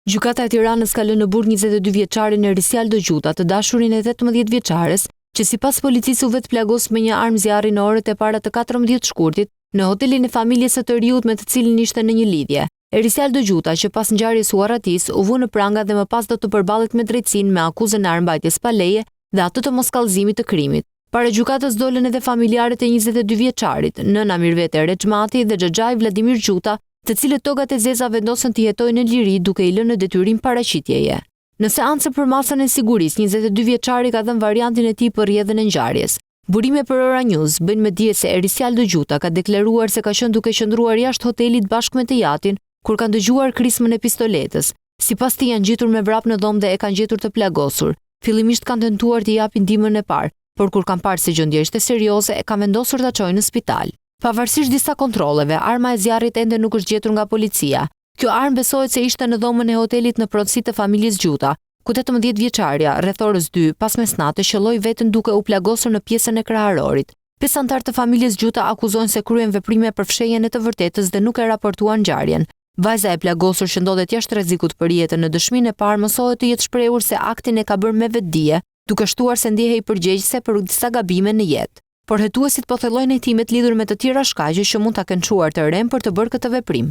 Gjykata e Tiranës ka lënë në burg 22 vjeçarin Erisialdo Gjuta, të dashurin e 18 vjeçares, që sipas policisë u vetëplagos me një armë zjarri në orët e para të 14 shkurtit, në hotelin e familjes së të riut me të cilin ishte në një lidhje. Erisialdo Gjuta, që pas ngjarjes u arratis, u vu në pranga dhe më pas do të përballet me drejtësinë me akuzën e armëmbajtjes pa leje dhe atë të moskallëzimit të krimit. Para gjykatës dolën edhe familjarët e 22 vjeçarit, nëna Mirvete Rexhmati dhe xhaxhai Vladimir Gjuta, të cilët togat e zeza vendosën t'i hetojnë në liri duke i lënë në detyrim paraqitjeje. Në seancën për masën e sigurisë, 22 vjeçari ka dhënë variantin e tij për rrjedhën e ngjarjes. Burime për Ora News bëjnë me dije se Erisialdo Gjuta ka deklaruar se ka qenë duke qëndruar jashtë hotelit bashkë me të jatin, kur kanë dëgjuar krismën e pistoletës. Sipas tij janë ngjitur me vrap në dhomë dhe e kanë gjetur të plagosur. Fillimisht kanë tentuar t'i japin ndihmën e parë, por kur kanë parë se gjendja ishte serioze, e kanë vendosur ta çojnë në spital. Pavarësisht disa kontrolleve, arma e zjarrit ende nuk është gjetur nga policia. Kjo armë besohet se ishte në dhomën e hotelit në pronësi të familjes Gjuta, ku 18 vjeçarja, rreth orës 2, pas mesnate qëlloi veten duke u plagosur në pjesën e kraharorit. Pesë anëtarë të familjes Gjuta akuzohen se kryen veprime për fshehjen e të vërtetës dhe nuk e raportuan ngjarjen. Vajza e plagosur që ndodhet jashtë rrezikut për jetën në dëshminë e parë mësohet të jetë shprehur se aktin e ka bërë me vetëdije, duke shtuar se ndjehej përgjegjëse për disa gabime në jetë. Por hetuesit po thellojnë hetimet lidhur me të tjera shkaqe që mund ta kenë çuar të renë për të bërë këtë veprim.